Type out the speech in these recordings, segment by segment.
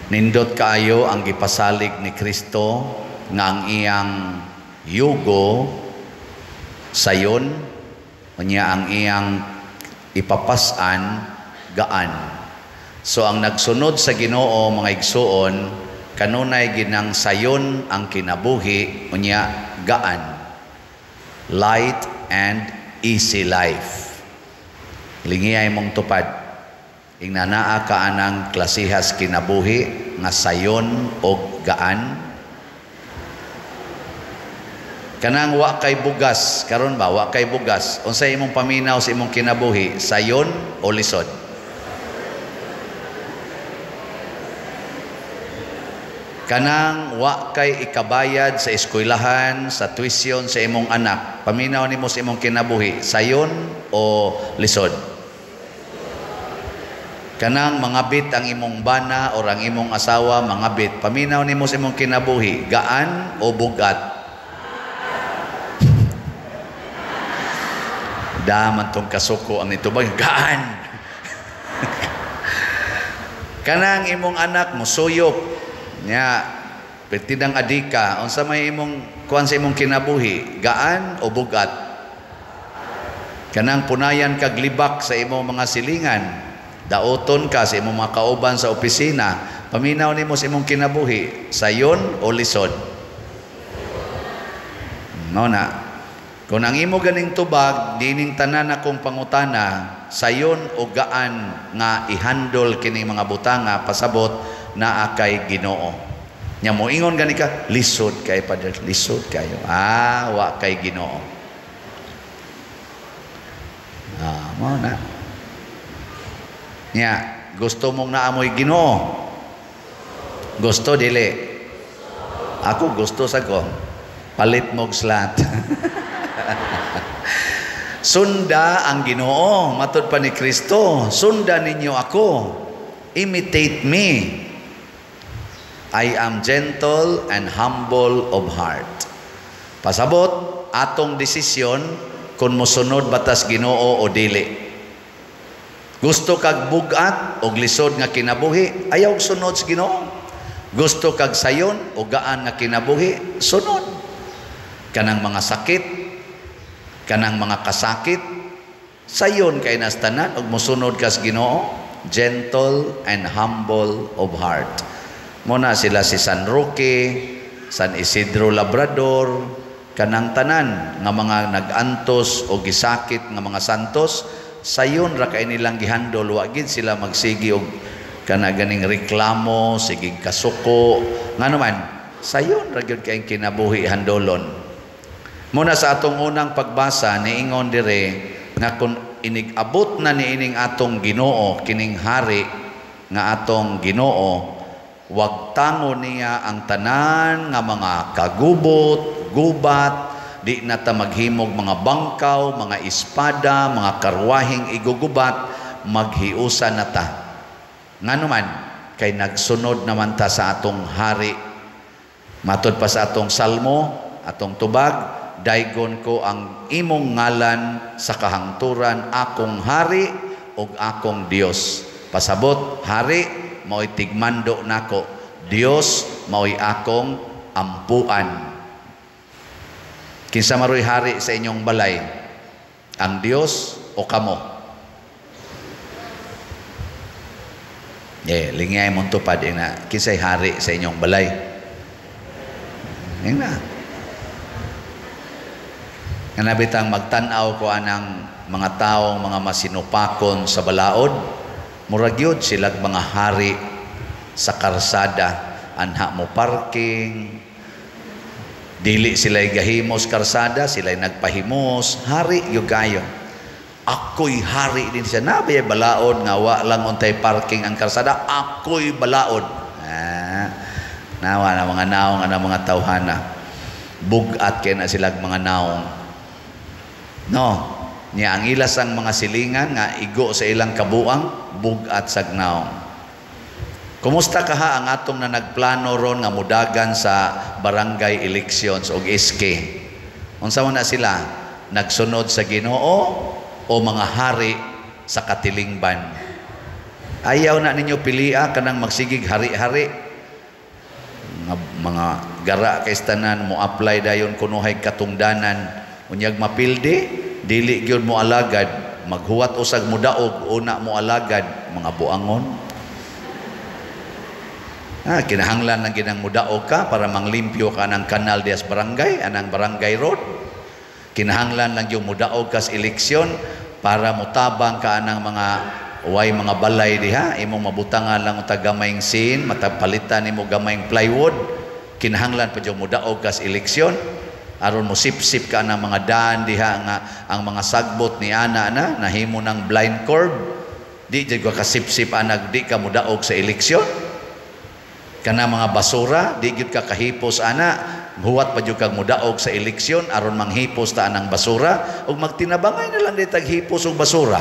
Nindot kaayo ang gipasalig ni Kristo nga ang iyang yugo sayon, unya ang iyang ipapas-an gaan. So ang nagsunod sa Ginoo, mga igsuon, kanunay ginang sayon ang kinabuhi, unya gaan. Light and easy life. Lingiyay mong tupad. Ingna naa ka anang klasihas kinabuhi nga sayon og gaan. Kanang wa kay bugas, karon ba wa kay bugas, unsay imong paminaw sa imong kinabuhi, sayon o lisod? Kanang wa kay ikabayad sa eskwelahan, sa tuition sa imong anak, paminaw nimo sa imong kinabuhi, sayon o lisod? Kanang mangabit ang imong bana o ang imong asawa mangabit, paminaw nimo sa imong kinabuhi, gaan o bugat? Daman tong kasuko ang nitubag, gaan. Kanang imong anak musuyop nya pertidang adika, unsa may imong kuan sa imong kinabuhi, gaan o bugat? Kanang punayan kag libak sa imong mga silingan, daoton ka sa imong mga kauban sa opisina, paminaw nimo sa imong kinabuhi, sayon o lisod? No na. Kung ang imo ganing tubag, dining tanan akong pangutana, sayon o gaan nga ihandol kining mga butanga, pasabot naa kay Ginoo. Nya moingon gani ka, lisod kay Padre, lisod kayo. Ah, wa kay Ginoo. Ah, mao na. Nya, gusto mong naamoy Ginoo? Gusto dili? Ako gusto sa ko. Palit mog slat. Sunda ang Ginoo, matud pa ni Kristo, sunda ninyo ako. Imitate me. I am gentle and humble of heart. Pasabot atong desisyon kung mosunod batas Ginoo o dili. Gusto kag bugat og lisod nga kinabuhi, ayaw sunod sa Ginoo. Gusto kag sayon o gaan nga kinabuhi, sunod. Kanang mga sakit, kanang mga kasakit, sayon kay nastanan og mosunod kas Ginoo, gentle and humble of heart. Muna sila si San Roque, San Isidro Labrador, kanang tanan nga mga nag-antos o gisakit nga mga santos, sayon ra kay nilang gihandol, wa gid sila magsigi og kana ganing reklamo, sige kasuko, ngano man, sayon ra gyud kay kinabuhi handolon. Muna sa atong unang pagbasa niingon dire nga kun inig-abot na niining atong Ginoo, kining hari nga atong Ginoo, wag tango niya ang tanan nga mga kagubot, gubat, di na ta maghimog mga bangkaw, mga espada, mga karwahing igugubat, maghiusa na ta. Ngano man, kay nagsunod naman ta sa atong hari. Matod pa sa atong salmo, atong tubag, daygon ko ang imong ngalan sa kahangturan, akong hari ug akong Dios. Pasabot, hari mao'y tigmando nako, Dios mao'y akong ampuan. Kinsa maroy hari sa inyong balay? Ang Dios o kamo? Eh, lingay mong tupad ina, kinsay hari sa inyong balay? Ina. Nga nabitang magtan-aw ko anang mga taong mga masinupakon sa balaod, murag yun silag mga hari sa karsada, anha mo parking, dili sila'y gahimos karsada, sila'y nagpahimos, hari yun kayo. Ako'y hari din siya. Nabay balaod nga wa lang untay parking ang karsada, ako'y balaod. Ah, nawa na mga naong ana mga tawhana. Bugat kay na silag mga naong. No, niya ang ilas ang mga silingan nga igo sa ilang kabuang, bugat sag naong. Kumusta kaha ang atong na nagplano ron nga mudagan sa barangay elections og SK? Unsa man na sila? Nagsunod sa Ginoo o mga hari sa katilingban? Ayaw na ninyo pilia kanang magsigig hari-hari. Mga gara kay tanan mo apply dayon kunuhay katungdanan, unyag mapildi dili gyud mo alagad, maghuwat usag mo daog una mo alagad, mga buangon. Ah, kinahanglan lang ginang mudaog ka para manglimpyo ka ng kanal dias barangay, anang barangay road. Kinahanglan lang yung mudaog kas eleksyon para mutabang ka anang mga way mga balay diha, imong mabutangan lang unta gamayng sin, matapalitan nimo gamayng plywood. Kinahanglan pa jud mudaog kas eleksyon aron mo sip-sip ka anang mga daan diha nga ang mga sagbot ni ana na nahimo ng blind curve. Di jud ka kasip-sip anag di ka mudaog sa eleksyon. Kana mga basura di gyud ka kahipos ana, huwat pa jud kag mudaog sa eleksyon aron manghipos ta anang basura, ug magtinabangay na lang di tag hipos og basura.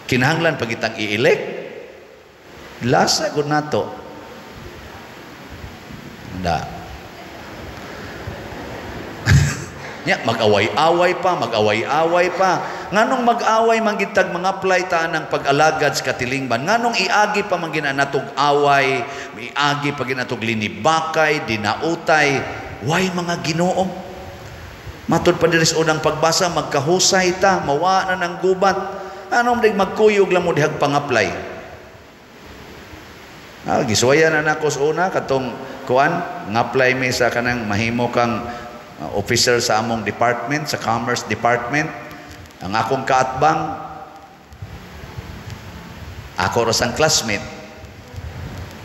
Kinahanglan pa kitang i-elect. Lasa gud nato. Da. Nya mag-away-away pa, mag-away-away pa. Nganong mag-away man gid tag mga apply ta anang pag-alagad sa katilingban? Nganong iagi pa man gina natog away, iagi pa gina natog linibakay, dinautay, way mga Ginoo. Matud pa diri sa unang pagbasa, magkahusay ta, mawa na ng gubat. Anong dig magkuyog lang mo dihag pang-apply? Ah, gisuwayan na nako sa una katong kuan, nga-apply mi sa kanang mahimo kang officer sa among department, sa Commerce Department. Ang akong kaatbang, ako ra sang classmate.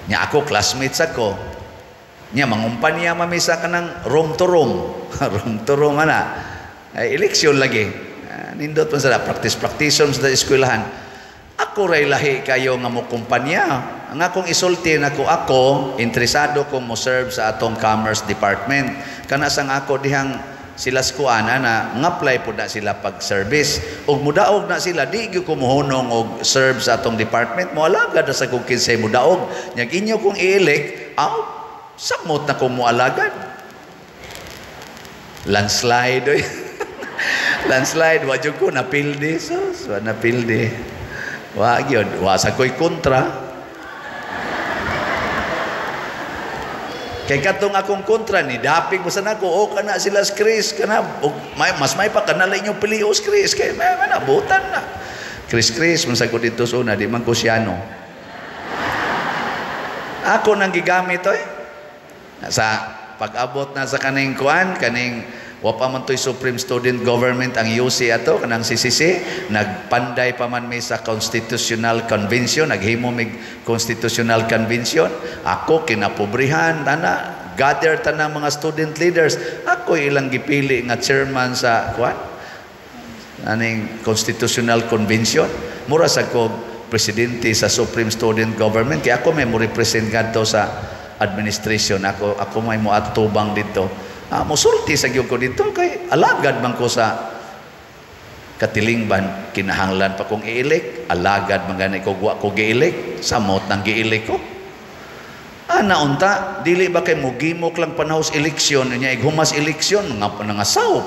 Nya ako classmate sa ko. Nya mangumpanya mami sa kanang room to room. Room to room ana. Ay eleksyon lagi. Nindot man sa practice-practice sa eskwelahan. Ako ray lahi kayo nga mo kumpanya. Ang akong isulti nako, ako interesado kong mo serve sa atong Commerce Department. Kana sang ako dihang sila skuana na nga-apply pud na sila pag-service. Ug mudaog na sila, di gyud ko mohunong og serve sa atong department. Moalagad na sa kung kinsay mudaog. Nyag inyo kong i-elect, aw, samot na kong moalagad. Landslide oy. Landslide, wa jud ko napildi, sus, wa napildi. Wa gyud, wa sa ko'y kontra. Kay katong akong kontra ni dapig basta nako, o kana sila Chris, kana og may, mas may pa kanala inyong pilios Chris kay may manabutan na. Chris Chris man sa ko dito sa una, di man ko siyano. Ako nang gigamit oy. Sa pag-abot na sa kaning kuan, kaning wa pa man to'y Supreme Student Government ang UC ato kanang CCC, nagpanday pa man mi sa Constitutional Convention, naghimo mig Constitutional Convention. Ako kinapobrihan tana, gather tanang mga student leaders. Ako ilang gipili nga chairman sa kuan aning Constitutional Convention. Mura sa ko presidente sa Supreme Student Government kay ako may mo represent kadto sa administration. Ako may moatubang dito. Ah, musulti sa gyud ko dito kay alagad man ko sa katilingban, kinahanglan pa kong i-elect, alagad man gani ko, wa ko gi-elect, samot nang gi-elect ko. Ana unta, dili ba kay mugimok lang panahos eleksyon, nya ighumas eleksyon nga nangasawop.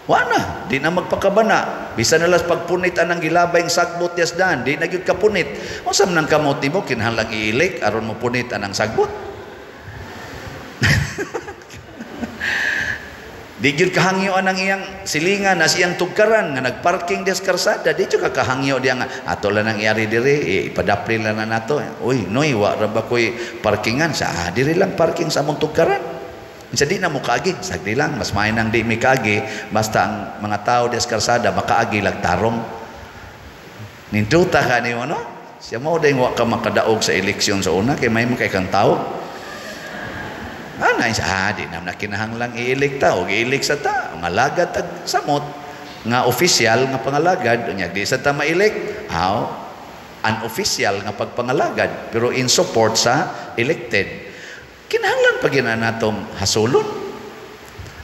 Wa na, di na magpakabana. Bisan na las pagpunit anang gilabay sagbot yasdan, di na gyud kapunit. Unsa man ang kamot nimo kinahanglan i-elect aron mo punit anang sagbot? Di gyud kahangyo anang iyang silingan na siyang tugkaran nga nagparking des karsada, di gyud ka kahangyo diya nga ato lang ang iyari diri, ipadapli lang na nato. Uy, noy, wa ra ba koy parkingan sa diri lang parking sa among tugkaran. Unsa di na mo kaagi, sagdi lang mas maayo nang di mi kaagi, basta ang mga tao des karsada makaagi lag tarong. Ninduta ka nimo no? Siya mao dayng wa ka makadaog sa eleksyon sa una kay may makay kang tao. Ana ah, di na kinahanglang i-elect ta og i-elect sa ta, ngalagad tag samot nga official nga pangalagad, unya di sa ta ma-elect, aw unofficial nga pagpangalagad pero in support sa elected. Kinahanglan pa gina natong hasulon.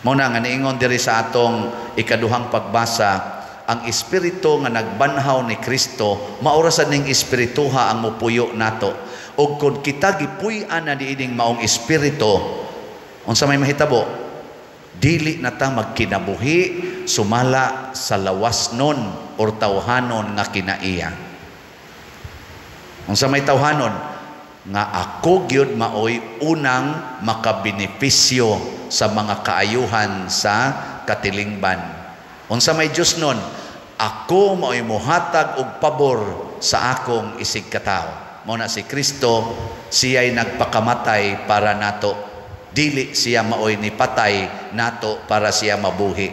Mao na nga niingon diri sa atong ikaduhang pagbasa, ang espiritu nga nagbanhaw ni Kristo maura sa ning espirituha ang mopuyo nato. Og kon kita gipuy-an na niining maong espiritu, unsa may mahitabo? Dili na ta magkinabuhi sumala sa lawasnon or tawhanon nga kinaiya. Unsa may tawhanon nga ako gyud maoy unang makabenepisyo sa mga kaayuhan sa katilingban. Unsa may Diyos nun? Ako maoy muhatag og pabor sa akong isig katawo. Mao na si Kristo, siya'y nagpakamatay para nato. Dili siya maoy ni patay nato para siya mabuhi.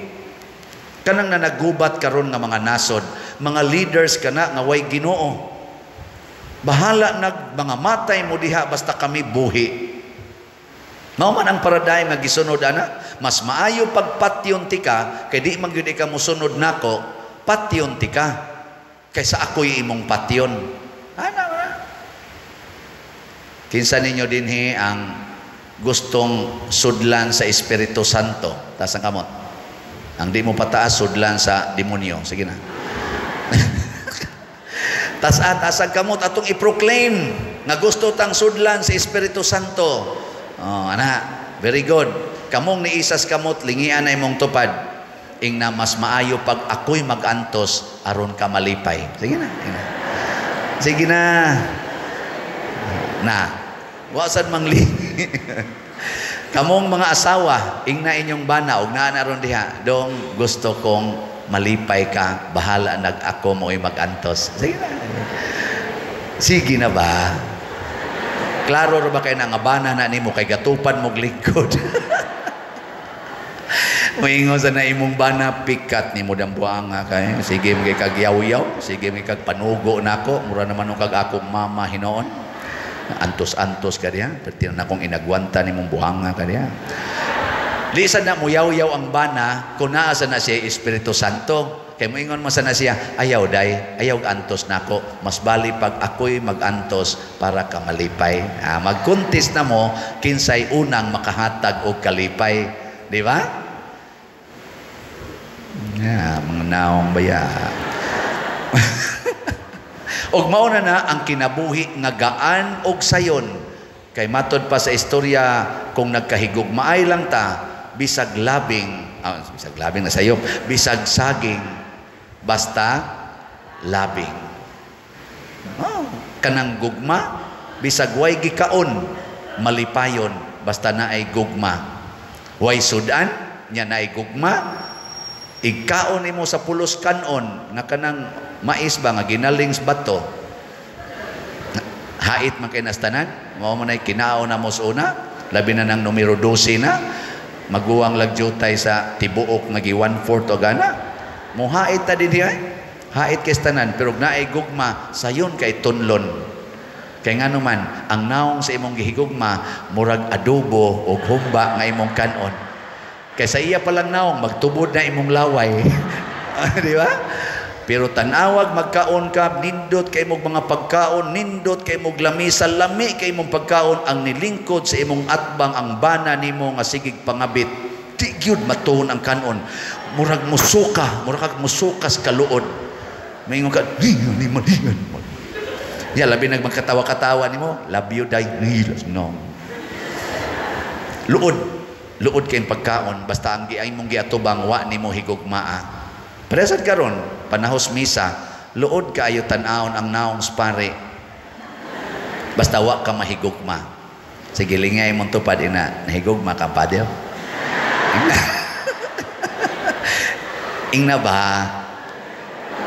Kanang na nagubat karon nga mga nasod, mga leaders kana nga way Ginoo. Bahala nag mga matay mo diha basta kami buhi. Mao man ang paradigm nga gisunod ana, mas maayo pagpatyon tika kay di man gyud ka mosunod nako, patyon tika kaysa ako'y imong patyon. Ana man. Kinsa ninyo dinhi ang gustong sudlan sa Espiritu Santo? Taas ang kamot. Ang di mo pataas, sudlan sa demonyo. Sige na. Taas ang kamot atong i-proclaim nga gusto tang sudlan sa Espiritu Santo. Oh, ana, very good. Kamong niisas kamot, lingian na imong tupad. Ingna mas maayo pag ako'y magantos aron ka malipay. Sige na. Sige na. Sige na. Na. Wa sad mangli. Kamong mga asawa, ingna inyong bana og naa na ron diha. Dong gusto kong malipay ka, bahala nag ako mo'y magantos. Sige na. Sige na ba? Klaro ra ba kay na nga bana na nimo kay gatupan mog lingkod? Moingon sa na imong bana, pikat nimo dambuanga kay sige mo kay kag yaw-yaw, sige mo kag panugo nako, mura naman og kag akong mama hinoon. Antos-antos ka diha, perti na akong inagwanta nimong buhanga ka diha. Di sad na mo yaw-yaw ang bana kung naa sa na siya Espiritu Santo. Kay moingon man sa na siya, ayaw day, ayaw antos nako, mas bali pag ako'y magantos para ka malipay. Ah, magkuntis na mo kinsay unang makahatag og kalipay, di ba? Yeah, mga naong baya. Og mao na na ang kinabuhi nga gaan og sayon. Kay matod pa sa istorya, kung nagkahigugmaay lang ta, bisag labing, bisag labing na sayop, bisag saging, basta labing. Oh, kanang gugma, bisag way gikaon, malipayon, basta naay gugma. Way sudan, nya naay gugma, igkaon nimo sa pulos kanon nga kanang mais ba nga ginaling sa bato. Hait man kay nastanan, mao man ay kinaon na mo sa una, labi na nang numero 12 na, maguwang lagjutay sa tibuok nga gi 1/4 o gana. Muhait ta din diha. Hait kay tanan, pero naay gugma sayon kay tunlon. Kay ngano man ang naong sa imong gihigugma murag adobo og humba nga imong kanon. Kay sa iya pa lang naong magtubod na imong laway. Di ba? Pero tan-awag magkaon ka, nindot kay imong mga pagkaon, nindot kay imong lamisa, lami kay imong pagkaon, ang nilingkod sa imong atbang ang bana nimo nga sigig pangabit. Di gyud matuon ang kanon. Murag musuka, murag kag musukas kaluod. Maingon ka, ni man. Ya labi nag magkatawa-katawa nimo, love you day no. Luod, luod kay pagkaon basta ang giay mong giatubang wa nimo higugmaa. Present karon panahos misa, luod kaayo tan-awon ang naong pare. Basta wa ka mahigugma. Sige, lingay mong tupad ina, nahigugma ka pa diyo. Ingna ba?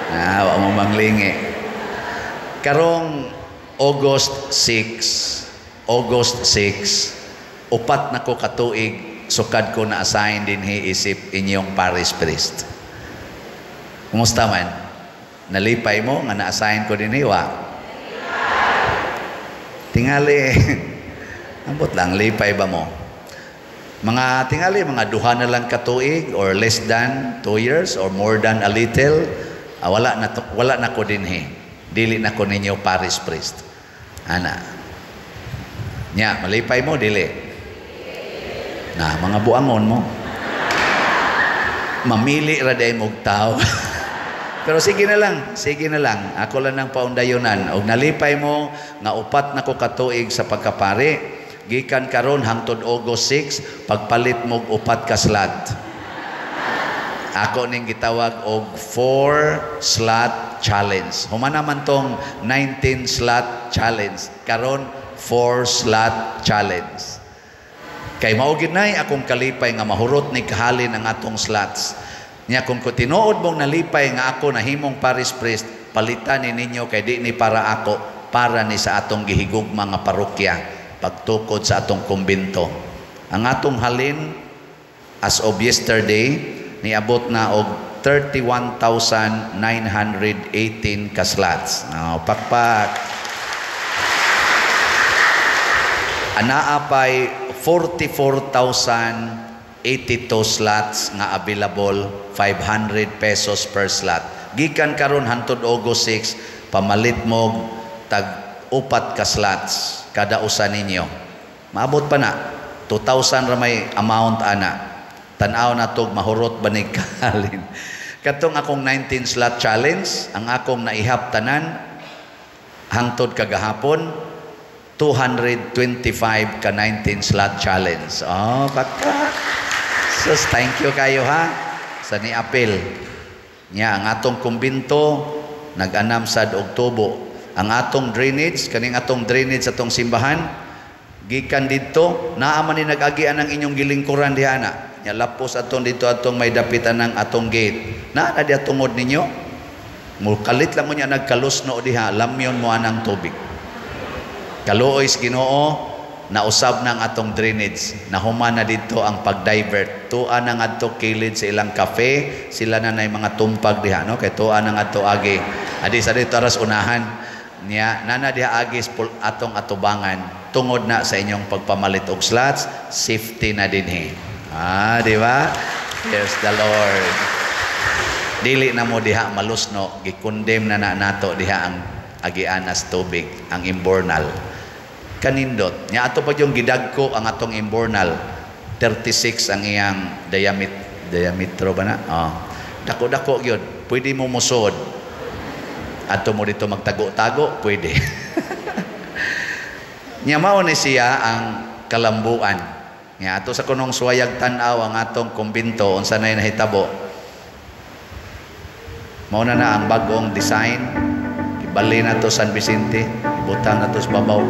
Ah, wa mo manglingi. Karong August 6, August 6, upat na ko katuig sukad ko na assign dinhi isip inyong parish priest. Kumusta man? Nalipay mo nga na-assign ko dinhi wa? Tingali. Ambot lang, lipay ba mo? Mga tingali, mga duha na lang katuig or less than 2 years or more than a little, wala na ko dinhi. Dili na ko ninyo parish priest. Ana. Nya, malipay mo dili. Na mga buangon mo. Mamili ra day mog tao. Pero sige na lang, sige na lang. Ako lang nang paundayonan. Og nalipay mo nga upat na ko katuig sa pagkapari. Gikan karon hangtod August 6, pagpalit mog upat ka slot. Ako ning gitawag og 4 slot slot challenge. Human naman tong 19 slot challenge. Karon 4 slot challenge. Kay mao gyud nay akong kalipay nga mahurot ni kahalin ang atong slots. Nya kung tinuod mong nalipay nga ako nahimong parish priest, palitan ni ninyo kay di ni para ako, para ni sa atong gihigugma nga parokya pagtukod sa atong kumbento. Ang atong halin as of yesterday niabot na og 31,918 ka slots. Now, pakpak. Anaa pay 44,082 slots nga available, 500 pesos per slot. Gikan karon hantod August 6, pamalit mo tag 4 ka slots kada usa ninyo. Maabot pa na 2,000 ra may amount ana. Tan-aw na tog mahurot banig kahalin. Katong akong 19 slot challenge, ang akong naihap tanan hangtod kagahapon 225 ka 19 slot challenge. Oh, pakpak. Sus, thank you kayo ha sa ni-appeal. Nya ang atong kumbinto nag-anam sad og tubo. Ang atong drainage, kaning atong drainage sa atong simbahan gikan didto, naa man ni nag-agian ang inyong gilingkuran diha na. Nya lapos atong didto atong may dapitan ng atong gate. Naa na diha tungod ninyo. Mukalit lang mo niya nagkalusno diha, lamyon mo anang tubig. Kaluoy sa Ginoo, nausab na ang atong drainage. Nahuman na dito ang pag-divert. Tuan ang adto kilid sa ilang cafe, sila na nay mga tumpag diha, no? Kay tuan ang adto agi. Adi sa dito aras unahan niya, nana diha agis atong atubangan. Tungod na sa inyong pagpamalit og slots, safety na dinhi. Ah, di ba? Praise the Lord. Dili na mo diha malusno, gikondemn na na nato diha ang agianas tubig, ang imbornal. Kanindot. Nya ato pa yung gidagko ang atong imbornal. 36 ang iyang diametro ba na? Oh. Dako-dako gyud. Pwede mo musod. Ato mo dito magtago-tago, pwede. Nya mao ni siya ang kalambuan. Nya ato sa kunong suwayag tan-aw ang atong kumbinto unsa nay nahitabo. Mao na na ang bag-ong design. Ibali na to San Vicente, ibutang na to sa babaw.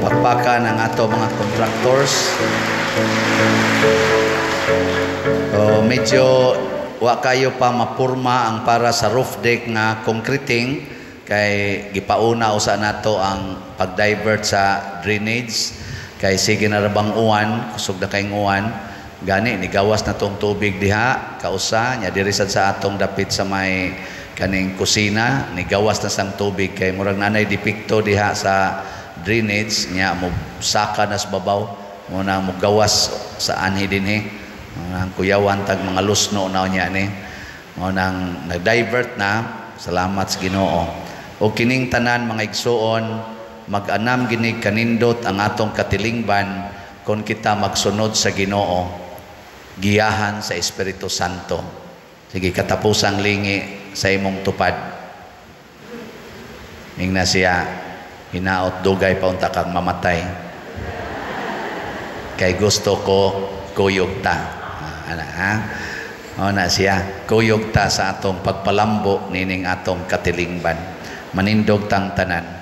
Pakpakan ang ato mga contractors. So, medyo wa kayo pa mapurma ang para sa roof deck nga concreting kay gipauna usa nato ang pag-divert sa drainage kay sige na ra bang uwan, kusog na kayong uwan. Gani nigawas na tong tubig diha kausa nya diri sad sa atong dapit sa may kaning kusina, nigawas na sang tubig kay murag nanay depekto diha sa drainage nya mo saka nas babaw mo na mo gawas sa anhi dinhi. Ang kuyawan tag mga lusno na niya ni mo nang nag-divert na. Salamat sa Ginoo. O kining tanan, mga igsuon, mag-anam ginig kanindot ang atong katilingban kung kita magsunod sa Ginoo, giyahan sa Espiritu Santo. Sige, katapusang lingi sa imong tupad. Ingna siya, "Hinaot dugay pa unta kang mamatay. Kay gusto ko kuyog ta." Ah, ana ha? O na siya, kuyog ta sa atong pagpalambo nining atong katilingban. Manindog tang tanan.